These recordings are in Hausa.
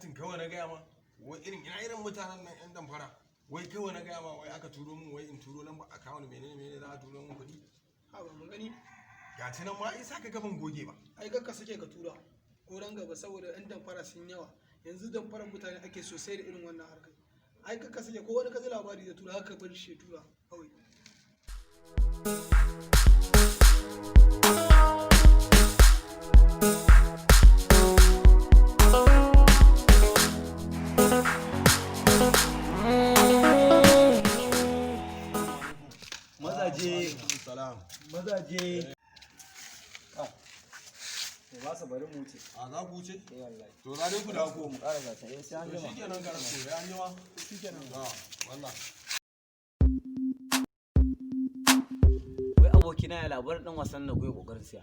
Katin kawai na gaya ma, wai irin ina irin mutanen nan yan damfara. Wai kawai na gaya ma, wai aka turo min, wai in turo lamba account, menene menene, za a turo min kuɗi. Ha ba mun gani. Ga ta nan ma, ai saka gaban goge ba. Ai ka sake ka tura ko ran gaba, saboda yan damfara sun yawa yanzu. Damfaran mutane ake sosai da irin wannan harkar. Ai ka sake, ko wani ka ji labari da tura haka, bar shi ya tura kawai. Mazaje. Salam. Mazaje. Ba su, bari mu wuce. A za ku wuce? Eh wallahi. To za dai ku dawo ko? Mu ƙara gasa, eh, sai an To jima. shikenan, karatu ya an jima. Shikenan. Ah, wallah. Wai abokina, ya labarin dan wasan na goyi kokarin siya?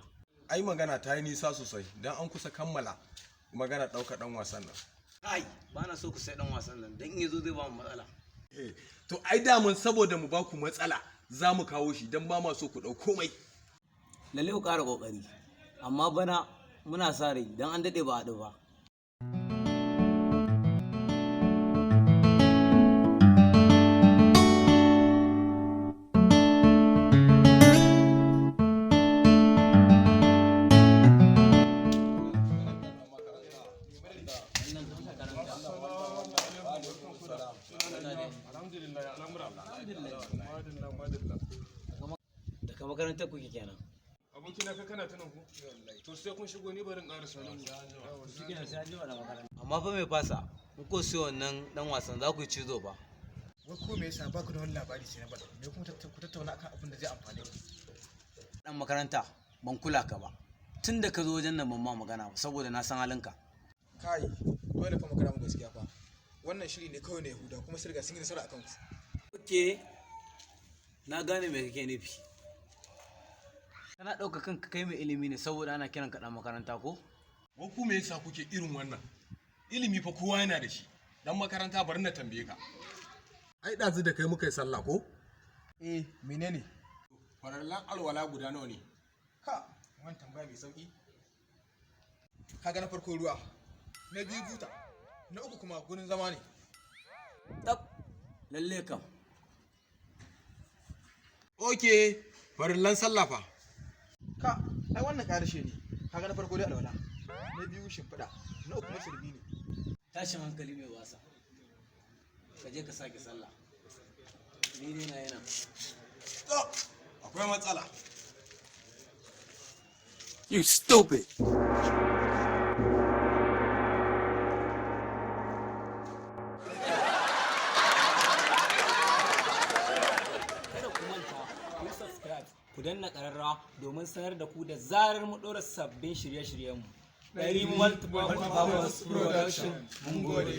Ai magana ta yi nisa sosai dan an kusa kammala magana ɗaukar ɗan wasan nan. Kai, ba na so ku sai dan wasan nan, dan in yazo zai ba mu matsala. Eh, to ai damun saboda mu ba ku matsala za mu kawo shi, don ba ma so ku ɗau komai. Lalle ku ƙara kokari, amma bana muna sa rai dan an dade ba a haɗu ba. Alhamdulillah, al'amura. Madalla, madalla. Daga makarantar kuke kenan? Abokina, ka kana tunan ku to sai kun shigo, ni barin ƙara sanin. Amma fa mai fasa, in ko sai wannan dan wasan za ku yi cizo ba. Wai ko me yasa ba ku da wani labari sai na bada? Me kuma ku tattauna akan abin da zai amfane ku? Dan makaranta, ban kula ka ba tun da ka zo wajen nan, ban ma magana ba saboda na san halinka. Kai, dole fa mu kara mu gaskiya fa. Wannan shiri ne kawai na Yahuda, kuma sun riga sun yi nasara akan ku. Ok, na gane me kake nufi. Kana ɗauka kanka kai mai ilimi ne saboda ana kiran ka ɗan makaranta ko? Wai ku me yasa kuke irin wannan? Ilimi fa kowa yana da shi. Dan makaranta, bari na tambaye ka. Ai ɗazu da kai muka yi sallah ko? Eh, menene? Farallan alwala guda nawa ne? Ka wannan tambaya mai sauki. Kaga na farko ruwa, na biyu buta, na uku kuma gurin zama ne. Tab, lalle kam. Ok, farillan sallah fa. Ka ai wannan karshe ne. Kaga na farko dai alwala, na biyu shimfiɗa, na uku kuma shirbi ne. Tashin hankali mai wasa. Ka je ka sake sallah. Ni ne na yana. To, akwai matsala. You stupid! Kada ku manta ku yi subscribe, ku danna ƙararrawa domin sanar da ku da zarar mu ɗora sabbin shirye-shiryenmu. Ɗari Multipurpose Production. Mun gode.